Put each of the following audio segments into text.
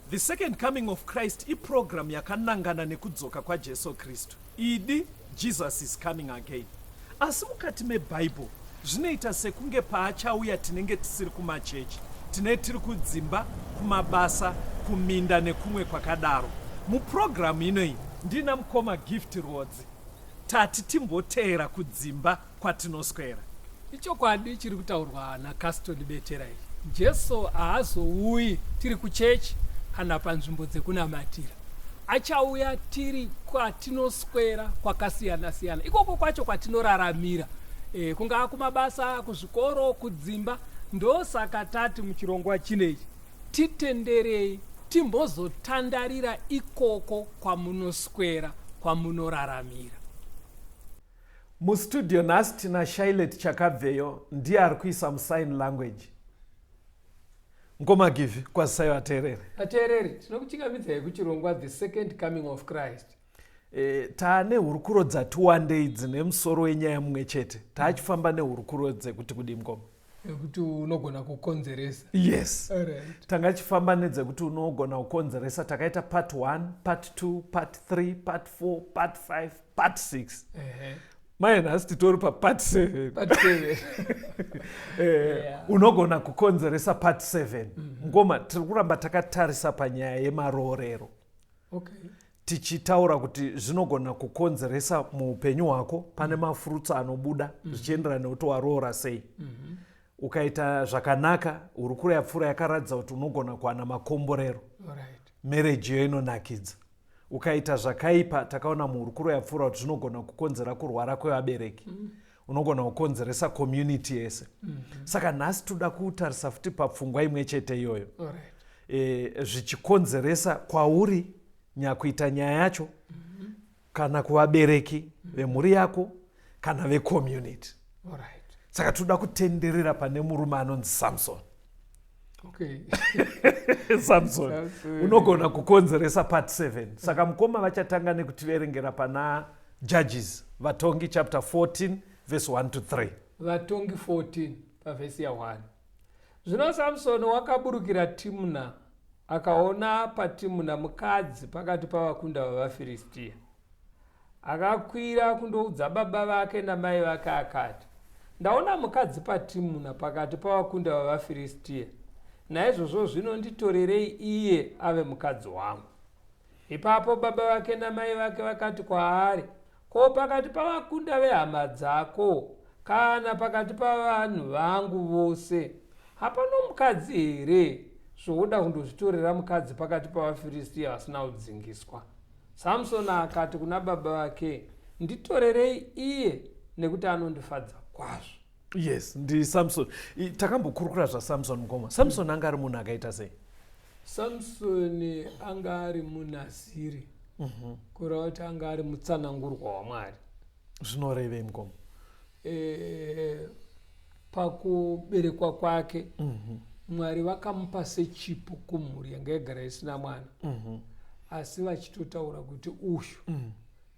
The Second Coming of Christ iprogram yakanangana nekudzoka kwaJesu Kristu. Idi, Jesus is coming again. Asi mukati meBible zvinoita sekunge paachauya tinenge tisiri kumachechi, tine tiri kudzimba, kumabasa, kuminda nekumwe kwakadaro. Muprogram inoyi ndina mukoma Gift Rwodzi. Tati timboteera kudzimba kwatinoswera. Ichokwadi chiri kutaurwa naCaston Betera ichi. Jesu haazouyi tiri kuchechi kana panzvimbo dzekunamatira. Achauya tiri kwatinoswera kwakasiyana siyana, ikoko kwacho kwatinoraramira, kungaa kumabasa, kuzvikoro, kudzimba. Ndosaka tati muchirongwa chinechi titenderei timbozotandarira ikoko kwamunoswera, kwamunoraramira. Mustudio nhasi tina Shailet Chakabveyo, ndiye ari kuisa musign language. Ngoma Givi, kwazisai vateereri. Vateereri, tinokuchingamidzai kuchirongwa The Second Coming of Christ. Taane hurukuro dzati wandei dzine musoro wenyaya mumwe chete. Taachifamba nehurukuro dzekuti kudii mukoma? Yekuti unogona kukonzeresa. Yes. Tanga chifamba nedzekuti unogona kukonzeresa. Takaita part 1, part 2, part 3, part 4, part 5, part 6. Mai nhasi titori papart 7. Part 7. Unogona kukonzeresa part 7. Ngoma, tiri kuramba takatarisa panyaya yemaroorero. Tichitaura kuti zvinogona kukonzeresa muupenyu hwako, pane mafurutso anobuda zvichienderana nekuti waroora sei. Ukaita zvakanaka, hurukuro yapfuura yakaratidza kuti unogona kuwana makomborero. Marriage iyo inonakidza. Ukaita zvakaipa, takaona muhurukuro yapfuura kuti zvinogona kukonzera kurwara kwevabereki. Unogona kukonzeresa community yese. Saka nhasi toda kutarisa futi papfungwa imwe chete iyoyo. Zvichikonzeresa kwauri nyakuita nyaya yacho, kana kuvabereki vemhuri yako, kana vecommunity. Saka toda kutenderera pane murume anonzi Samson. Samson unogona kukonzeresa part 7. Saka mukoma vachatanga nekutiverengera pana Judges, Vatongi chapter 14 verse 1 to 3. Vatongi 14 pavhesi ya 1. Zvino Samsoni wakaburukira Timna, akaona paTimna mukadzi pakati pavakunda vavaFiristia. Akakwira kundoudza baba vake namai vake akati, Ndaona mukadzi paTimna pakati pavakunda vavaFiristia, naizvozvo zvino nditorerei iye ave mukadzi wangu. Ipapo baba vake namai vake vakati kwaari, Ko pakati pavakunda vehama dzako, kana pakati pavanhu vangu vose, hapano mukadzi here, zvowoda kundozvitorera mukadzi pakati pavaFiristia vasina kudzingiswa? Samsoni akati kuna baba vake, Nditorerei iye, nekuti anondifadza kwazvo. Yes, ndi Samson. Takambokurukura zvaSamson mukoma. Samson anga ari munhu akaita sei? Samson anga ari munaziri. Kureva kuti anga ari mutsanangurwa waMwari. Zvinorevei mukoma? Pakuberekwa kwake, Mwari vakamupa sechipo kumhuri yanga yagara isina mwana. Asi vachitotaura kuti uyu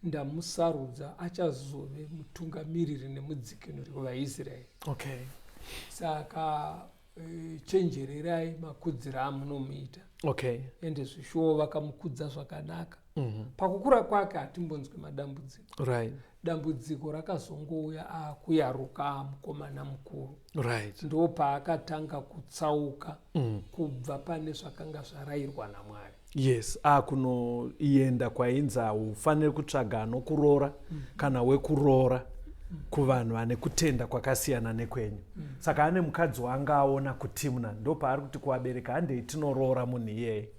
ndamusarudza achazove mutungamiriri nemudzikinuri wevaIsraeri. Saka chenjererai makudziro amunomuita. Ende zvishuwo vakamukudza zvakanaka. Pakukura kwake hatimbonzwi madambudziko. Dambudziko rakazongouya akuyaruka mukomana mukuru. Ndo paakatanga kutsauka kubva pane zvakanga zvarayirwa naMwari. Yes, akunoenda kwainzi haufaniri kutsvaga anokuroora kana wekuroora kuvanhu vane kutenda kwakasiyana nekwenyu. Saka ane mukadzi waanga aona kuTimna, ndo paari kuti kuvabereki handei tinoroora munhu iyeye.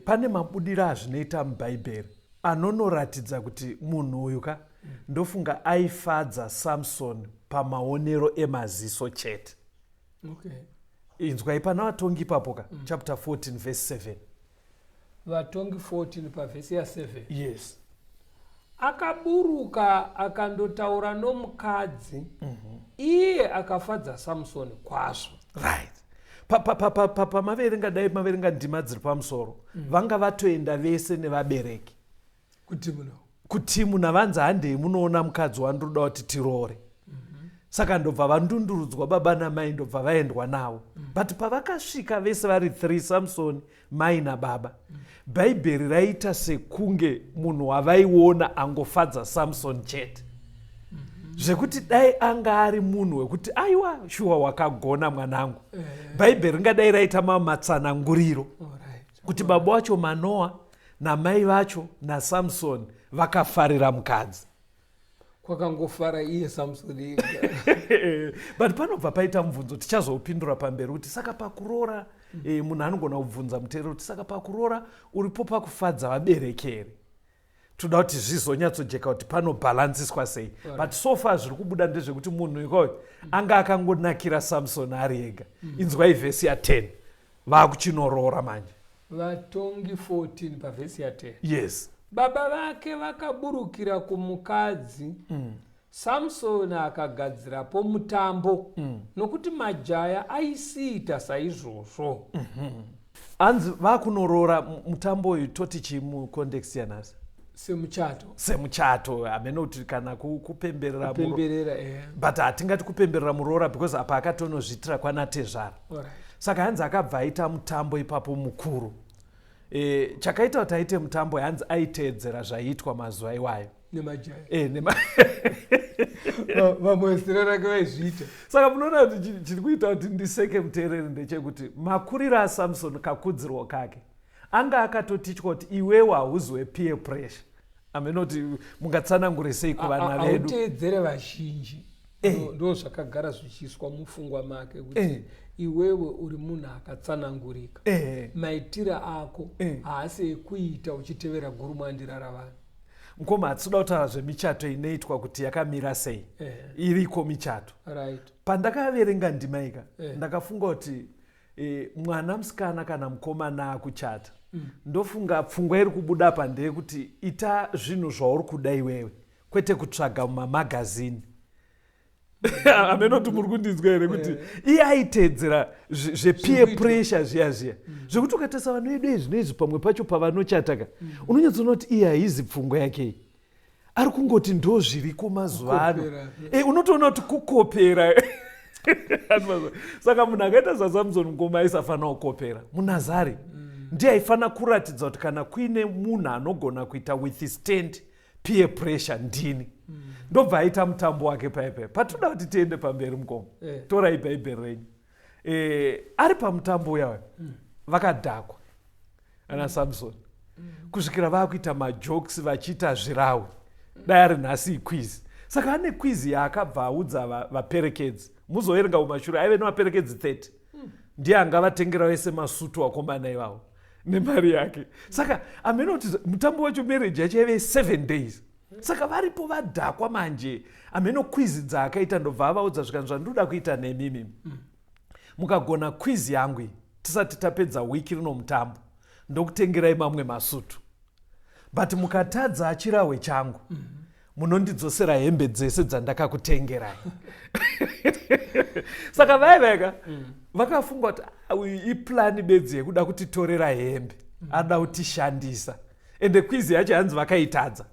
Pane mabudiro azvinoita muBhaibheri anonoratidza kuti munhu uyu ka ndofunga aifadza Samson pamaonero emaziso chete. Inzwai pana Vatongi ipapo ka, chapter 14 verse 7. Vatongi 14 pavhesi ya 7. Yes. Akaburuka akandotaura nomukadzi, iye akafadza Samsoni kwazvo. Right. Pamaverenga dai maverenga ndima dziri pamusoro, vanga vatoenda vese nevabereki kuTimna. KuTimna vanzi handei munoona mukadzi wandiroda kuti tiroore. Saka ndobva vandundurudzwa baba namai, ndobva vaendwa navo. But pavakasvika vese vari 3, Samsoni, mai nababa, Bhaibheri raita sekunge munhu wavaiona angofadza Samson chete, zvekuti dai anga ari munhu wekuti aiwa, shuwa wakagona mwanangu, Bhaibheri ringadai raita mamwe matsananguriro kuti baba wacho Manoa namai vacho naSamson vakafarira mukadzi. Kwakangofara iye Samsoni ega. But panobva paita mubvunzo, tichazoupindura pamberi, kuti saka pakuroora, munhu anogona kubvunza muteereri kuti saka pakuroora uripo pakufadza vabereki here? Toda kuti zvizonyatsojeka kuti panobhalansiswa sei. But so far zviri kubuda ndezvekuti munhu ikoyo anga akangonakira Samson ari ega. Inzwai vhesi ya10, vaakuchinoroora manje. Vatongi 14 pavhesi ya10. Yes. Baba vake vakaburukira kumukadzi. Samsoni akagadzirapo mutambo, nokuti majaya aisiita saizvozvo. Hanzi vakunoroora, mutambo uyu toti chii mucontext yanhasi? Semuchato. Semuchato, hamene kuti kana kupemberera Kupemberera, But hatingati kupemberera muroora because apa akatonozviitira kwanatezvara. Saka hanzi akabva aita mutambo ipapo mukuru. Chakaita kuti aite mutambo, hanzi aiteedzera zvaiitwa mazuva iwayo. Nemajaya. Vamwe zera rake vaizviita. Saka munoona kuti chiri kuita kuti ndiseke, muteereri, ndechekuti makuriro aSamson, kakudzirwo kake, anga akatotichwa kuti iwewo hauzi wepeer pressure. Amene kuti mungatsanangure sei kuvana vedu? Hauteedzere vazhinji. Ndo zvakagara zvichiiswa mupfungwa make kuti iwewe uri munhu akatsanangurika. Maitiro ako haasi ekuita uchitevera gurumwandira ravanhu. Mukoma, hatitoda kutaura zvemichato inoitwa kuti yakamira sei. Iriko michato. Pandakaverenga ndima ika, ndakafunga kuti mwana musikana kana mukomana akuchata, ndofunga pfungwa iri kubuda pa ndeyekuti ita zvinhu zvauri kuda iwewe, kwete kutsvaga mumamagazini. Hameno kuti muri kundinzwa here, kuti iye aiteedzera zvepeer Zvekuitwa. pressure zviya zviya, zvekuti ukatarisa vanhu vedu ezvino izvi, pamwe pacho pavanochataka, unonyatsoona kuti iye haizi pfungwa yake iyi, ari kungoti ndo zviriko mazuva ano. Kukopera. Unotoona kuti kukopera. Saka munhu akaita saSamson, ngoma, aisafanira kukopera. Munazari ndiye aifanira kuratidza kuti kana kuine munhu anogona kuita withstand peer pressure, ndini. Ndobva aita mutambo wake paipai. Patoda kuti tiende pamberi, mukoma, torai Bhaibheri renyu. Ari pamutambo uya, vakadhakwa ana Samson kusvikira vaakuita majokes, vachiita zvirawe. Dai ari nhasi, iquiz. Saka ane quiz yaakabva audza vaperekedzi. Muzoverenga kumashure, aive nevaperekedzi 30, ndiye angavatengera vese masutu akomana ivavo nemari yake. Saka amene kuti mutambo wacho, marriage yacho yaive 7 days. Saka varipo vadhakwa manje, ameno quiz dzaakaita, ndobva avaudza zvikanzi, "Zvandoda kuita nemimi, mukagona quiz yangu iyi tisati tapedza wiki rino mutambo, ndokutengerai mamwe masutu. But mukatadza chirahwe changu, munondidzosera hembe dzese dzandakakutengerai." Saka vai vaika vakafunga kuti, "Ah, uyu iplani bedzi yekuda kutitorera hembe, ada kutishandisa." Ende quiz yacho hanzi vakaitadza.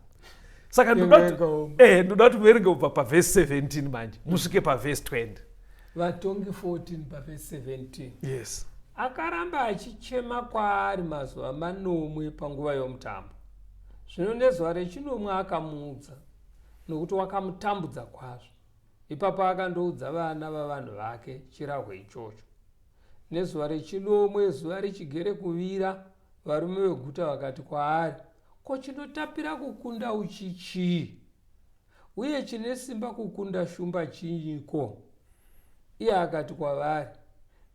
Saka ndoda kuti Yakaoma. Ndoda kuti muverenge kubva pavhesi 17 manje musvike pavhesi 20. Vatongi 14 pavhesi 17. Yes. Akaramba achichema kwaari mazuva manomwe panguva yomutambo. Zvino nezuva rechinomwe akamuudza, nokuti wakamutambudza kwazvo. Ipapo akandoudza vana vavanhu vake chirahwe ichocho. Nezuva rechinomwe, zuva richigere kuvira, varume veguta vakati kwaari, "Ko chinotapira kukunda uchi chii, uye chine simba kukunda shumba chinyiko?" Iye akati kwavari,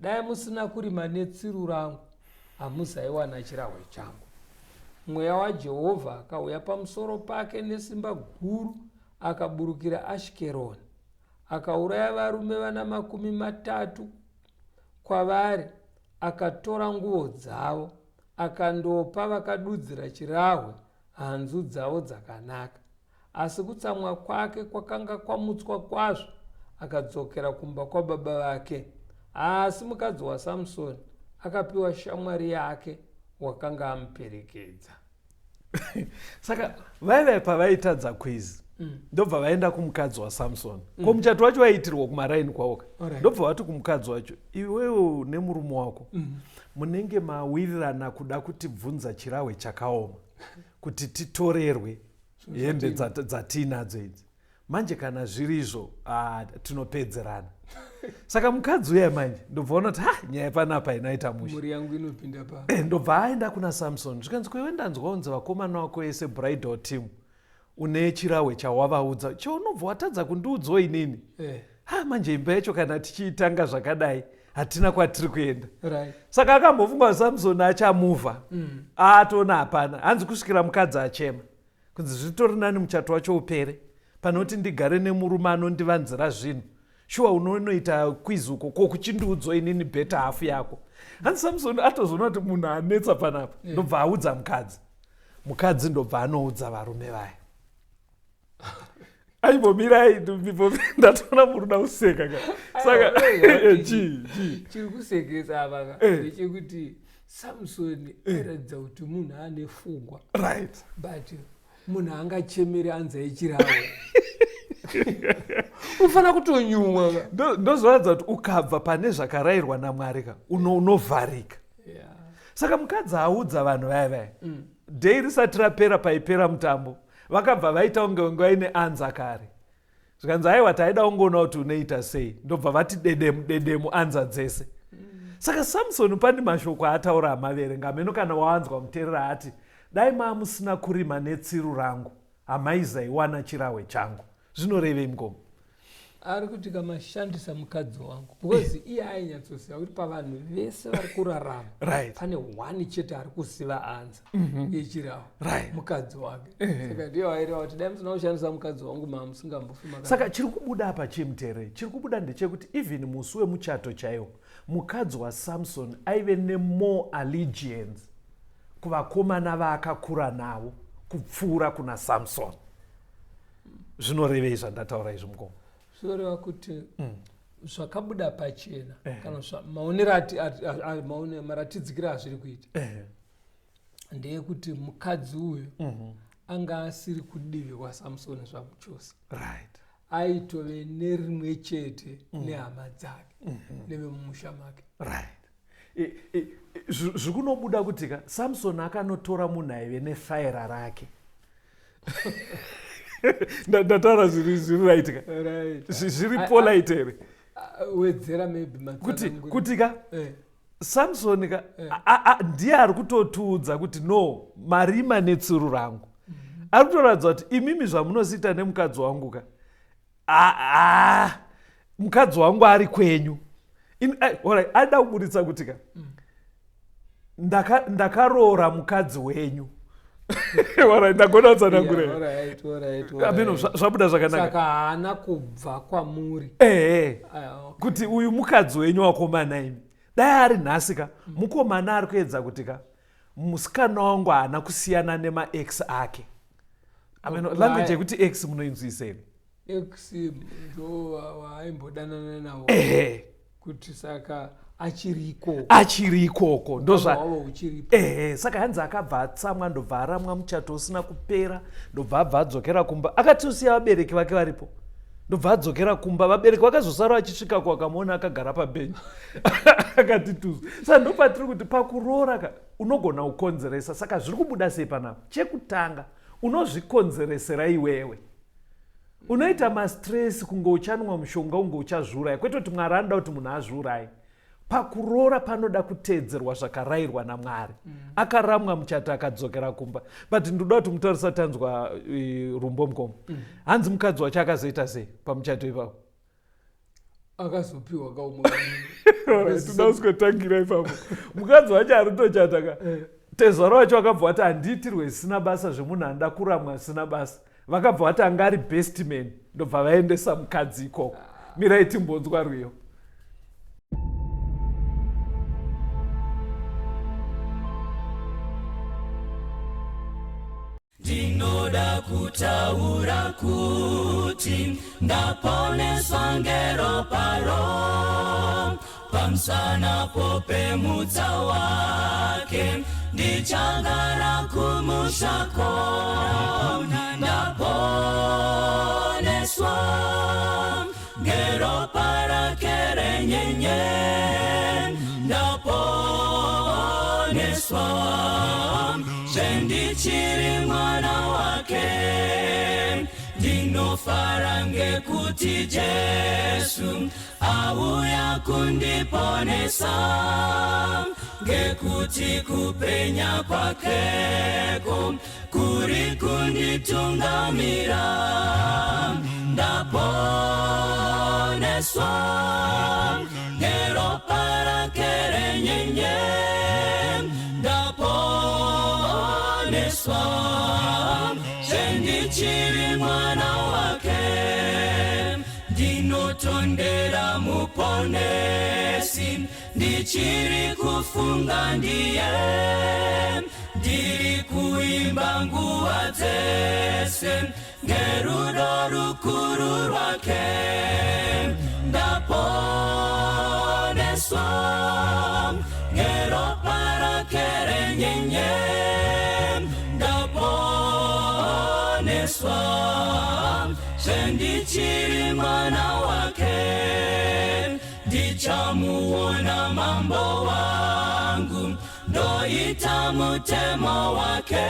"Dai musina kurima netsiru rangu, hamuzaiwana chirahwe changu." Mweya waJehovha akauya pamusoro pake nesimba guru, akaburukira Ashikeroni, akauraya varume vana 30 kwavari, akatora nguo dzavo, akandopa vakadudzira chirahwe hanzu dzavo dzakanaka. Asi kutsamwa kwake kwakanga kwamutswa kwazvo, akadzokera kumba kwababa vake. Asi mukadzi waSamusoni akapiwa shamwari yake wakanga amuperekedza. Saka vaiva pavaitadza quiz. Ndobva vaenda kumukadzi waSamson. Ko muchato wacho waiitirwa kumaraini kwavo ka. Ndobva vati kumukadzi wacho, iwewe nemurume wako munenge mawirirana kuda kutibvunza chirahwe chakaoma kuti titorerwe hembe dzatiinadzo idzi. Manje kana zviri izvo, tinopedzerana. Saka mukadzi uya manje ndobva ona kuti ha, nyaya panapa inoita mushe, mhuri yangu inopinda pa. Ndobva aenda kuna Samson, zvikanzi, kwewe ndanzwa unzi vakomana wako ese bridal team une chirahwe chawavaudza, chaunobva watadza kundiudzawo inini. Ha, manje imba yacho kana tichiitanga zvakadai hatina kwatiri kuenda. Saka akambofunga Samson achamuvha, atoona hapana. Hanzi kusvikira mukadzi achema kunzi zvitori nani muchato wacho upere pane kuti ndigare nemurume anondivanzira zvinhu. Shuwa unonoita quiz uko ko kuchindiudzwa inini better half yako. Hanzi Samson atozoona kuti munhu anetsa panapa, ndobva audza mukadzi. Mukadzi ndobva anoudza varume vaya. Aimbomirai, ndatoona muri kuda kuseka ka. Saka chii chii Chiri kusekesa apa ka ndechekuti Samson airatidza kuti munhu ane fungwa, but munhu angachemere anzi aichirahwe, unofanira kutonyumwa ka. Ndozoratidza kuti ukabva pane zvakarayirwa naMwari ka, unovharika. Saka mukadzi audza vanhu vaya vaya, day risati rapera, paipera mutambo, vakabva vaita kunge kunge vaine anza kare. Zvikanzi, aiwa, taida kungoona kuti unoita sei. Ndobva vati dedemu dedemu anza dzese. Saka Samson pane mashoko aataura amaverenga, hameno kana waanzwa muteerera, ati, dai maamusina kurima netsiru rangu hamaizaiwana chirahwe changu. Zvinorevei, mukoma? Ari kuti kamashandisa mukadzi wangu, because iye ainyatsoziva kuti pavanhu vese vari kurarama pane one chete ari kuziva anza yechirahwe, mukadzi wake. Saka ndiye waireva kuti dai musina kushandisa mukadzi wangu, maamusingambofi. Saka chiri kubuda apa chimuteereri, chiri kubuda ndechekuti even musi wemuchato chaiwo, mukadzi waSamson aive nemore allegiance kuvakomana vaakakura navo kupfuura kuna Samson. Zvinorevei zvandataura izvi, mukoma? Zvinoreva kuti zvakabuda pachena kana maonero maratidzikiro azviri kuita ndeyekuti mukadzi uyu anga asiri kudivi kwaSamsoni zvamuchose. Aitove nerimwe chete nehama dzake nevemumusha make. Right. Zviri kunobuda kuti ka Samson akanotora munhu aive nefaira rake. Ndataura zviri right ka? Right. Zviri polite here? Wedzera maybe. Kuti ka Samson ka ndiye ari kutotiudza kuti no, marima netsuru rangu. Ari kutoratidza kuti imimi zvamunosiita nemukadzi wangu ka, mukadzi wangu ari kwenyu. Alright, ada kuburitsa kuti ka ndakaroora mukadzi wenyu. Alright, ndagona kutsanangura. Ameno zvabuda zvakanaka. Saka haana kubva kwamuri. Ehe. Ah, okay. Kuti uyu mukadzi wenyu, wakomana imi. Dai ari nhasi ka, mukomana ari kuedza kuti ka musikana wangu haana kusiyana nemaex ake. Ameno language yekuti ex munoinzwisa here? Ex ndo waaimbodanana navo. Ehe. Kuti saka achiri ikoko. Achiri ikoko, ndozva Hwavo huchiripo. Ehe. Saka hanzi akabva atsamwa, ndobva aramwa muchato usina kupera, ndobva abva adzokera kumba, akatosiya vabereki vake varipo, ndobva adzokera kumba. Vabereki vakazosara vachisvika vakamuona akagara pabhenji akati tuzu. Saka ndopatiri kuti pakuroora ka unogona kukonzeresa. Saka zviri kubuda sei panapa? Chekutanga, unozvikonzeresera iwewe. Unoita mastress kunge uchanwa mushonga, kunge uchazviuraya, kwete kuti Mwari anoda kuti munhu azviuraye. Pakuroora panoda kuteedzerwa zvakarayirwa naMwari. Akaramwa muchato, akadzokera kumba. But ndoda kuti mutarisa, tanzwa rumbo, mukoma. Hanzi mukadzi wacho akazoita sei pamuchato ipapo? Akazopiwa kaumwe. Toda kusikotangira ipapo. Mukadzi wacho ari kutochata ka, tezvaro wacho akabva vati handiitirwe zvisina basa zvemunhu anoda kuramwa zvisina basa. Vakabva vati anga ari best man, ndobva vaendesa mukadzi ikoko. Mirai timbonzwa rwiyo. Ndinoda kutaura kuti ndaponeswa ngeropa ro pamusana popemutsa wake, ndichagara kumushako. Ndapona. renyenye ndaponeswa zvendichiri mwana wake ndinofara ngekuti Jesu auya kundiponesa ngekuti kupenya kwakeko kuri kunditungamira ndaponeswa ngeropa rake renyenye ndaponeswa zvendichiri mwana wake ndinotondera muponesi ndichiri kufunga ndiye ndiri kuimba nguva dzese ngerudo rukuru rwake ndaponeswa ngeropa rake renyenye ndaponeswa zvendichiri mwana wake ndichamuona mambo wangu ndoita mutemo wake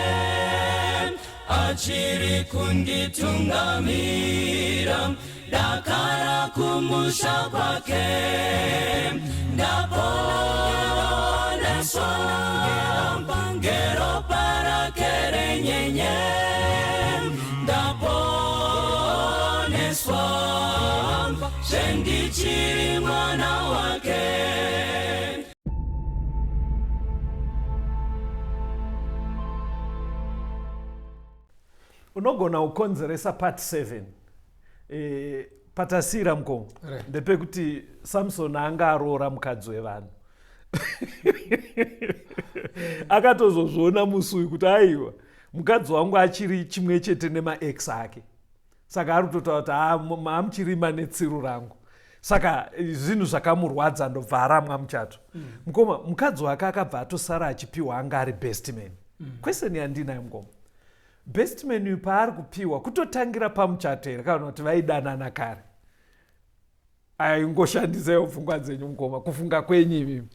achiri kunditungamira dakara kumusha kwake ndaponeswa ngeropa rake renyenye ndaponeswa zvendichiri mwana wake. Unogona kukonzeresa part 7 patasiyira mukoma ndepekuti Samson anga aroora mukadzi wevanhu. Akatozozviona musi uyu kuti aiwa mukadzi wangu achiri chimwe chete nemaex ake, saka ari kutotaura kuti amuchirima netsiru rangu, saka zvinhu zvakamurwadza ndobva aramwa muchato. Mukoma, mukadzi wake akabva atosara achipiwa anga ari best man. Question yandinayo mukoma, best man uyu paari kupiwa kutotangira pamuchato here kana kuti vaidanana kare? Aingoshandisaiwo pfungwa dzenyu mukoma, kufunga kwenyu imimi.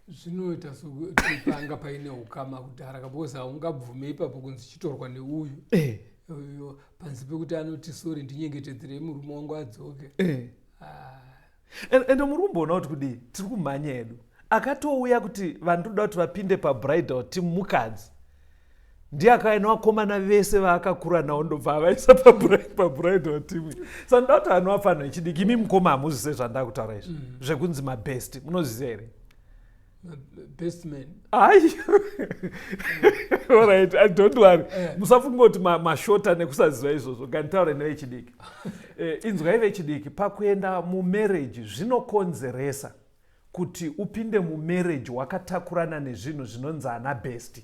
Zvinoita sokuti panga paine ukama kudhara, because haungabvume ipapo kunzi chitorwa neuyu panzi pekuti anoti sorry, ndinyengetedzerei murume wangu adzoke. Ende muri kumboona kuti kudii tiri kumhanya edu, akatouya kuti vandoda kuti vapinde pabridal team mukadzi ndiye akauya nevakomana vese vaakakura navo ndobva avaisa pabridal team. Saka ndoda kuti vanhu vafanira vechidiki, imi mukoma hamuzvise zvandakutaura izvi zvekunzi mabest, munozviziva here? Best man. Ai, alright, don't worry, musafunga kuti mashota nekusaziva izvozvo. Nganditaure nevechidiki. Inzwai vechidiki, pakuenda mumarriage zvinokonzeresa kuti upinde mumarriage wakatakurana nezvinhu zvinonzi ana best.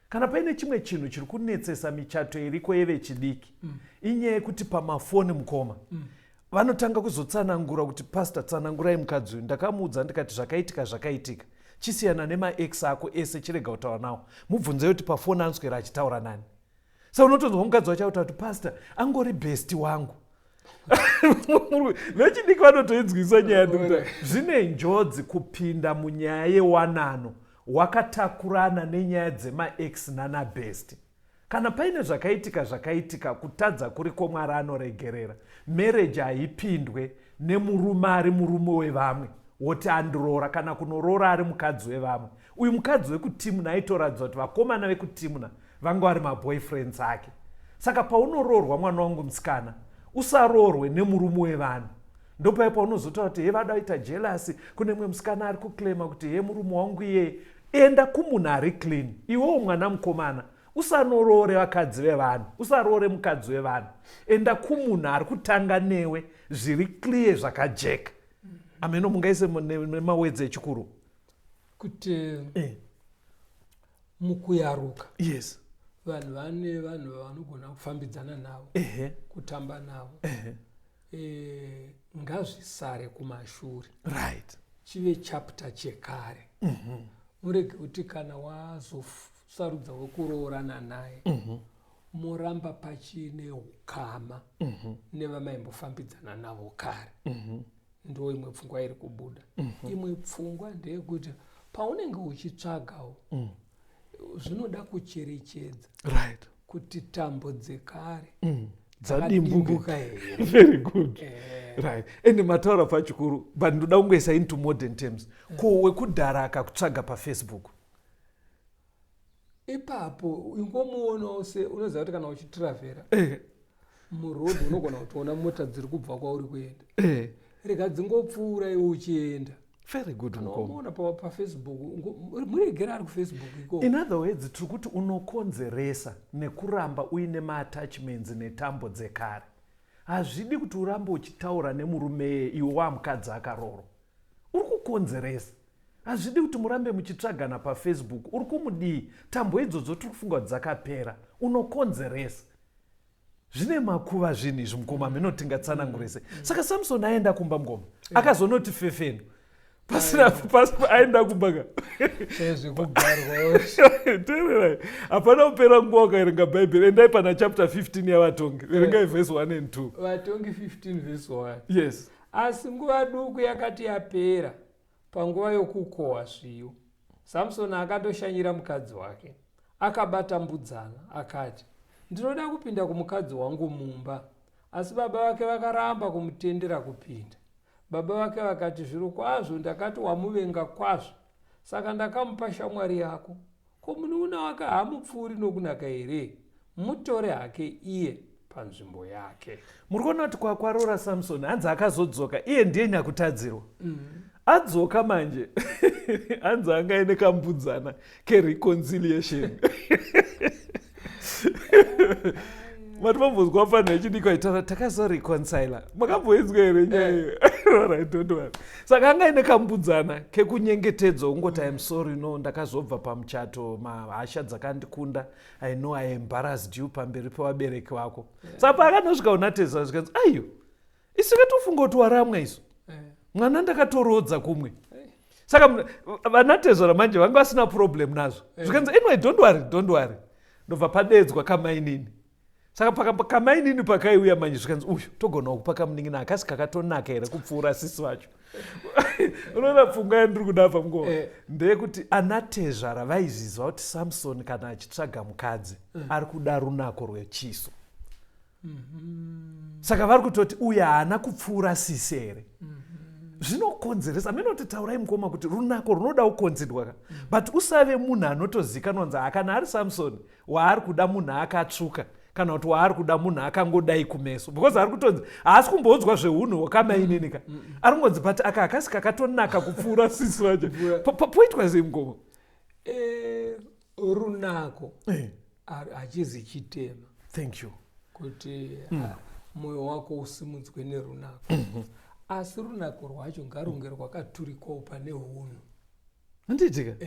Kana paine chimwe chinhu chiri kunetsesa michato iriko yevechidiki, inyaya yekuti pamafoni mukoma vanotanga kuzotsanangura kuti pastor, tsanangurai mukadzi uyu, ndakamuudza ndikati zvakaitika zvakaitika, chisiyana nemaex ako ese, chirega kutaura nawo, mubvunzei kuti pafoni answera achitaura nani. Sa unotonzwa mukadzi wacho akutaura kuti pastor angori best wangu. Vechidiki vanotoinzwisa nyaya nekuti zvine njodzi kupinda munyaya yewanano wakatakurana nenyaya dzemaex nanabest. Kana paine zvakaitika zvakaitika, kutadza kuriko, Mwari anoregerera. Marriage haipindwe nemurume ari murume wevamwe woti andiroora, kana kunoroora ari mukadzi wevamwe. Uyu mukadzi wekuTimna aitoratidza kuti vakomana vekuTimna vanga vari maboyfriends ake. Saka paunoroorwa mwana wangu musikana, usaroorwe nemurume wevanhu. Ndopai paunozotaura kuti he vada kuita jealousy, kune mumwe musikana ari kuclaima kuti he murume wangu iyeye. Enda kumunhu ari clean. Iwewo mwana mukomana, usanoroore vakadzi vevanhu, usaroore mukadzi wevanhu. Enda kumunhu ari kutanga newe zviri clear zvakajeka. Ameno mungaise nemawedzi echikuru kuti mukuyaruka vanhu vane vanhu vavanogona kufambidzana navo, kutamba navo, ngazvisare kumashure, chive chapter chekare. Murege kuti kana wazosarudza wekuroorana naye moramba pachine ukama nevamaimbofambidzana navo kare. Ndo imwe pfungwa iri kubuda. Imwe pfungwa ndeyekuti paunenge uchitsvagawo, zvinoda kucherechedza kuti tambo dzekare dzadimbuka here. Very good. Right, ende mataura pachikuru, but ndoda kungoisa into modern terms. Ko wekudhara akakutsvaga paFacebook? Ipapo ingomuonawo se unoziva kuti kana uchitravhera muroad, unogona kutoona mota dziri kubva kwauri kuenda. Rega dzingopfuura iwe uchienda. Very good, Kana mukoma. wamuona paFacebook, muregere ari kuFacebook ikoko. In other words, tiri kuti unokonzeresa nekuramba uine maattachments netambo dzekare. Hazvidi kuti urambe uchitaura nemurume iwe wamukadzi akaroorwa. Uri kukonzeresa. Hazvidi kuti murambe muchitsvagana paFacebook. Uri kumudii? Tambo idzodzo tiri kufunga kuti dzakapera. Unokonzeresa. Zvine makuva zvinhu izvi, mukoma, mhino tingatsanangure sei. Saka Samson aenda kumba, mukoma, akazonoti fefeno pasina aenda kumba ka. Zvekugarwa. Teererai, hapana kupera nguva ukaverenga Bhaibheri. Endai pana chapter 15 yaVatongi, verengai verse 1 and 2. Vatongi 15 verse 1. Yes. Asi nguva duku yakati yapera, panguva yokukohwa zviyo, Samsoni akatoshanyira mukadzi wake. Akabata mbudzana, akati, "Ndinoda kupinda kumukadzi wangu mumba." Asi baba vake vakaramba kumutendera kupinda. Baba vake vakati, "Zviro kwazvo ndakati wamuvenga kwazvo, saka ndakamupa shamwari yako. Ko munun'una wake haamupfuuri nokunaka here? Mutore hake iye panzvimbo yake." Muri kuona kuti kwakwarora Samsoni, hanzi akazodzoka, iye ndiye nyakutadzirwa. Adzoka manje, hanzi anga aine kambudzana kereconciliation. Mati mambonzwa fanhu yechidiki vaitaura, "Takazoreconcila." Makamboinzwa here nyaya iyo? Alright, don't worry. Saka anga aine kambudzana kekunyengetedzwa, kungoti, "I'm sorry, no, ndakazobva pamuchato, mahasha dzakandikunda. I know I embarrassed you pamberi pevabereki vako." Saka paakanosvika unateza, zvikanzi, "Aiyo, isu katofunga kuti waramwa isu, mwana ndakatorodza kumwe." Saka vanatezvara manje vanga vasina problem nazvo. Zvikanzi, "Anyway, don't worry, don't worry." Ndobva padedzwa kamainini. Saka kamainini pakaiuya manje, zvikanzi, "Uyu togona kupa kamunin'ina, hakasi kakatonaka here kupfuura sisi vacho?" Unoona pfungwa yandiri kuda pa mungova? Ndeyekuti anatezvara vaizviziva kuti Samson kana achitsvaga mukadzi, ari kuda runako rwechiso. Saka vari kutoti, "Uyu haana kupfuura sisi here?" Zvinokonzeresa aminoti. Taurai, mukoma, kuti runako runoda kukonzerwa ka, but usave munhu anotozikanwa nzi kana ari Samson waari kuda munhu akatsvuka, kana kuti waari kuda munhu akangodai kumeso, because ari kutonzi haasi kumboudzwa zveunhu hwakamainini ka. Ari kungonzi, "But aka hakasi kakatonaka kupfuura sisi vacho?" Poitwa sei, mukoma? Runako hachizi chitema Thank you. kuti mwoyo wako usimudzwe nerunako, asi runako rwacho ngarunge rwakaturikwawo pane hunhu. Handiitika?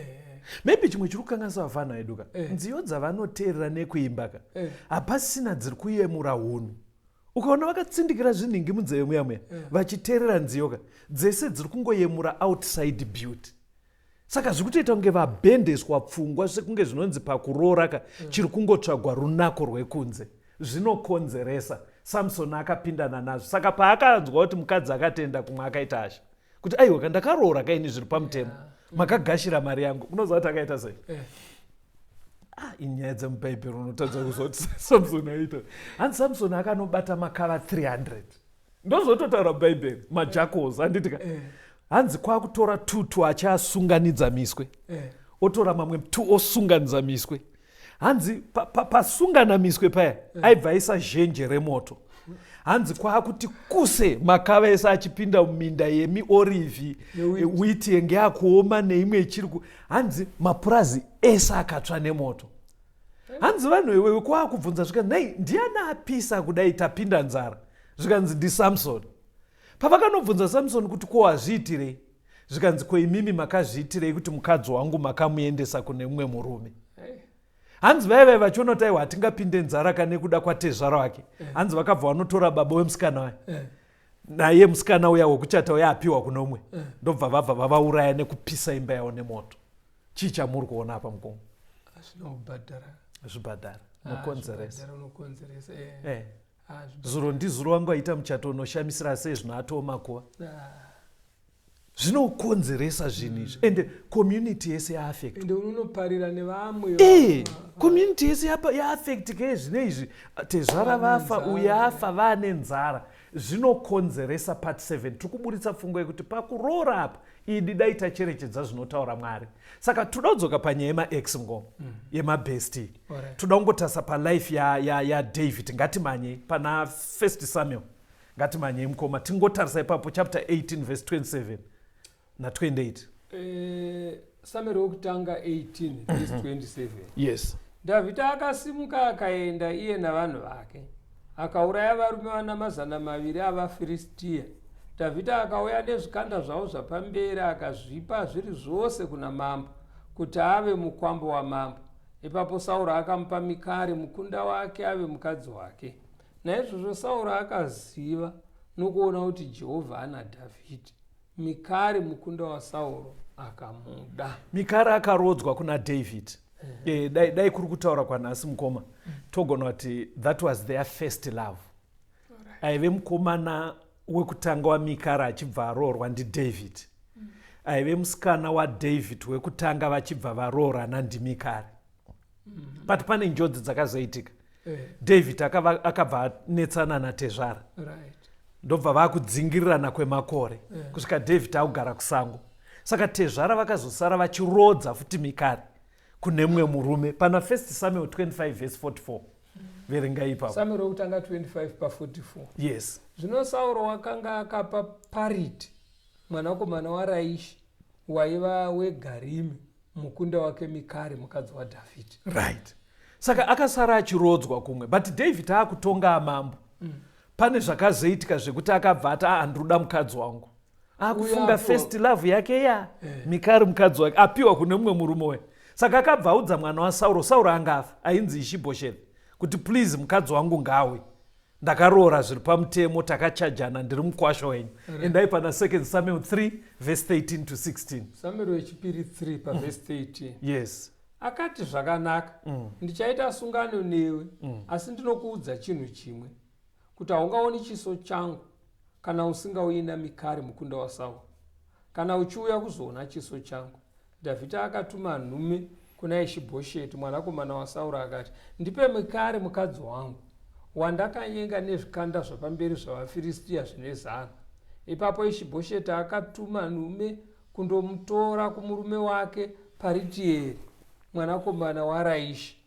Maybe chimwe chiri kukanganisa vafana vedu ka, nziyo dzavanoteerera nekuimba ka, hapasina dziri kuyemura hunhu. Ukaona vakatsindikira zvinhingi munzeve muya muya, vachiteerera nziyo ka, dzese dziri kungoyemura outside beauty. Saka zviri kutoita kunge vabhendeswa pfungwa, sekunge zvinonzi pakuroora ka, chiri kungotsvagwa runako rwekunze. Zvinokonzeresa. Samson akapindana nazvo. Saka paakanzwa kuti mukadzi akatenda kumwe, akaita hasha kuti, "Aiwa ka, ndakaroora kaini zviri pamutemo, makagashira mari yangu." Unoziva kuti akaita sei? Ah, inyaya dzemubhaibheri, unotadza kuzwa kuti Samson aita. Hanzi Samson akanobata makava 300. Ndozototaura bhaibheri, majackals, handitika? Hanzi kwakutora tutu achiasunganidza miswe, otora mamwe tu osunganidza miswe. Hanzi pasungana miswe paya, aibva aisa zhenje remoto. Hanzi kwaakuti kuse makava ese achipinda muminda yemiorivhi, Newheat. Wheat yenge yakuoma neimwe ichiri ku. Hanzi mapurazi ese akatsva nemoto. Hanzi vanhu iwewe kwaakubvunza, zvikanzi, "Nei, ndiani apisa kudai? Tapinda nzara." Zvikanzi, "NdiSamson." Pavakanobvunza Samson kuti, "Ko hazviitirei?" Zvikanzi, "Ko imimi makazviitirei kuti mukadzi wangu makamuendesa kune mumwe murume?" Hanzi vaivai vachiona kuti aiwa, hatingapinde nzara kane kuda kwatezvara wake. Hanzi vakabva vanotora baba wemusikana waya naye musikana uya wekuchata uya apiwa kuno umwe, ndobva vabva vavauraya nekupisa imba yavo nemoto. Chii chamuri kuona apa, mukoma? Hazvina kubhadhara. Zvibhadhara, unokonzeresa. Zvibhadhara, unokonzeresa. Zuro ndizuro wangu aita muchato unoshamisira sei, zvino atoo makuva. Zvinokonzeresa zvinhu izvi, ende community yese yaaffect. Ende unonoparira nevamwe. E, community yese yaaffectika zvine izvi. Tezvara vafa, nzara. Uyu afa, vaane nzara. Zvinokonzeresa. Part 7 tiri kuburitsa pfungwa yekuti pakuroora apa, idi dai tacherechedza zvinotaura Mwari. Saka toda kudzoka panyaya yemaex, ngoma yemabestie. Toda kungotarisa palife yaDavid ya, ya. Ngatimanyei pana First Samuel, ngatimanyei mukoma, tingotarisa ipapo chapter 18 verse 27 na28. Samueri wokutanga 18 verse 27. Yes. Dhavhidhi akasimuka akaenda iye navanhu vake, akauraya varume vana 200 avaFiristiya. Dhavhidhi akauya nezvikanda zvavo zvapamberi, akazvipa zviri zvose kuna mambo kuti ave mukwambo wamambo. Ipapo Sauro akamupa Mikari mukunda wake ave mukadzi wake. Naizvozvo Sauro akaziva nokuona kuti Jehovha ana Dhavhidhi. Mikari mukunda waSauro akamuda. Mikari akarodzwa kuna David. Dai kuri kutaura kwanhasi, mukoma, togona kuti that was their first love. Aive mukomana wekutanga waMikari achibva aroorwa ndiDavid. Aive musikana waDavid wekutanga vachibva varoorana ndiMikari. But pane njodzi dzakazoitika. David akabva anetsana natezvara, ndobva vakudzingirirana kwemakore kusvika David akugara kusango. Saka tezvara vakazosara vachirodza futi Mikari kune mumwe murume. Pana First Samuel 25 verse 44, verengai ipapo. Samueri wekutanga 25 pa44. Yes. Zvino Sauro wakanga akapa Pariti mwanakomana waRaishi waiva weGarimi mukunda wake Mikari mukadzi waDhavhidhi. Right, saka akasara achirodzwa kumwe, but David aakutonga amambo. Pane zvakazoitika zvekuti akabva ati, "Aa, ndinoda mukadzi wangu." Akufunga first love yake ya Mikari mukadzi wake apiwa kune mumwe murume uya. Saka akabva audza mwana waSauro, Sauro anga afa, ainzi Ishibhoshethi, kuti, "Please, mukadzi wangu ngawe, ndakaroora zviri pamutemo, takachajana, ndiri mukwasha wenyu." Endai pana 2 Samuel 3 verse 13 to 16. Samueri wechipiri 3 pavhesi 13. Yes. Akati, "Zvakanaka, ndichaita sungano newe, asi ndinokuudza chinhu chimwe, kuti haungaoni chiso changu kana usingauyi naMikari mukunda waSauro kana uchiuya kuzoona chiso changu." Dhavhidhi akatuma nhume kuna Ishibhosheti mwanakomana waSauro, akati, "Ndipe Mikari mukadzi wangu, wandakanyenga nezvikanda zvapamberi zvavaFiristiya zvine 100." Ipapo Ishibhosheti akatuma nhume kundomutora kumurume wake Paritieri mwanakomana waRaishi.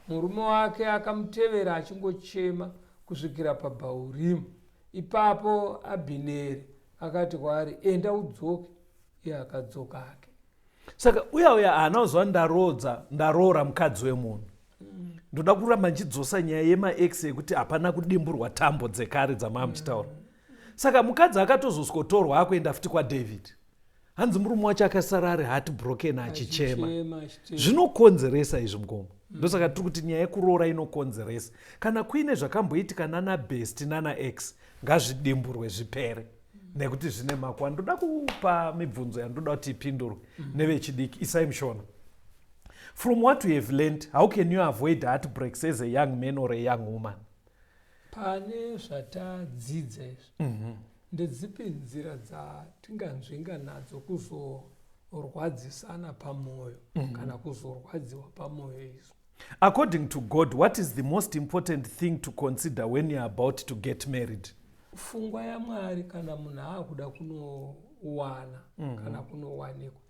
Murume wake akamutevera achingochema kusvikira paBhaurimu. Ipapo Abhineri akati kwaari, "Enda udzoke." Iye akadzoka ake. Saka uya uya haana kuziva ndaroodza, ndaroora mukadzi wemunhu. Ndoda kuramba ndichidzosa nyaya yemaex yekuti hapana kudimburwa tambo dzekare dzamaa muchitaura. Saka mukadzi akatozosikotorwa akuenda futi kwaDavid. Hanzi murume wacho akasara ari heart broken achichema. Achichema, achichema. Zvinokonzeresa izvi, mukoma. Ndosaka tiri kuti nyaya yekuroora inokonzeresa. Kana kuine zvakamboitika nana best, nana ex, ngazvidimburwe zvipere, nekuti zvine makuva. Ndoda kupa mibvunzo yandoda kuti ipindurwe nevechidiki. Isai mushona. From what we have learned, how can you avoid heartbreaks as a young man or a young woman? Pane zvatadzidza izvi, ndedzipi nzira dzatinganzvenga nadzo kuzorwadzisana pamwoyo kana kuzorwadziwa pamwoyo izvo? According to God, what is the most important thing to consider when you are about to get married? Pfungwa yaMwari kana munhu aakuda kunowana kana kunowanikwa,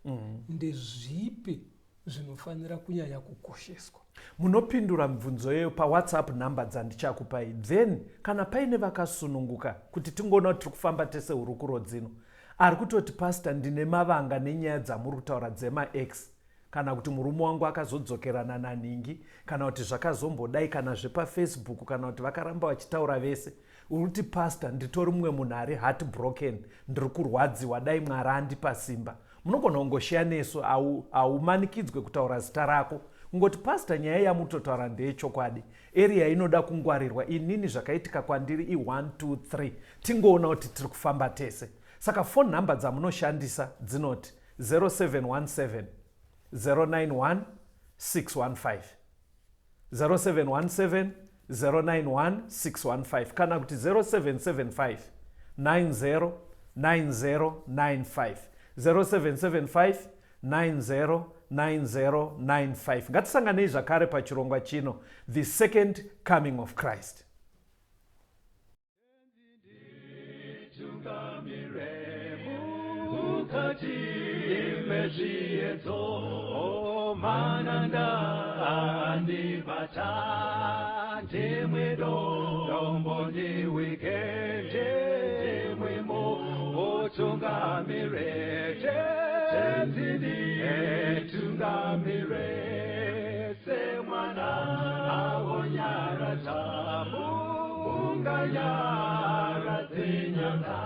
ndezvipi zvinofanira kunyanya kukosheswa? Munopindura mibvunzo iyoyo paWhatsApp nhamba dzandichakupai. Then kana paine vakasununguka kuti tingoona kuti tiri kufamba tese hurukuro dzino, ari kutoti, "Pastor, ndine mavanga nenyaya dzamuri kutaura dzemaex, kana kuti murume wangu akazodzokerana naningi, kana kuti zvakazombodai, kana zvepaFacebook, kana kuti vakaramba vachitaura vese." Uri kuti, "Pastor, nditori mumwe munhu ari heart broken, ndiri kurwadziwa, dai Mwari andipa simba." Munogona kungoshiya nesu. Haumanikidzwe kutaura zita rako. Kungoti, "Pastor, nyaya yamutotaura ndeyechokwadi, area inoda kungwarirwa. Inini zvakaitika kwandiri i1 2 3." Tingoona kuti tiri kufamba tese. Saka phone nhamba dzamunoshandisa dzinoti 0717 091 615, 0717 091 615, kana kuti 0775 90 9095. 0775 909095. Ngatisanganei zvakare pachirongwa chino, The Second Coming of Christ. Mukati mezviedzo mananda andibata, ndimwe dombo ndiwike, ndimwimo utungamire, Tenzi nditungamire, semwana awonyaradza munganyaradze nyanga.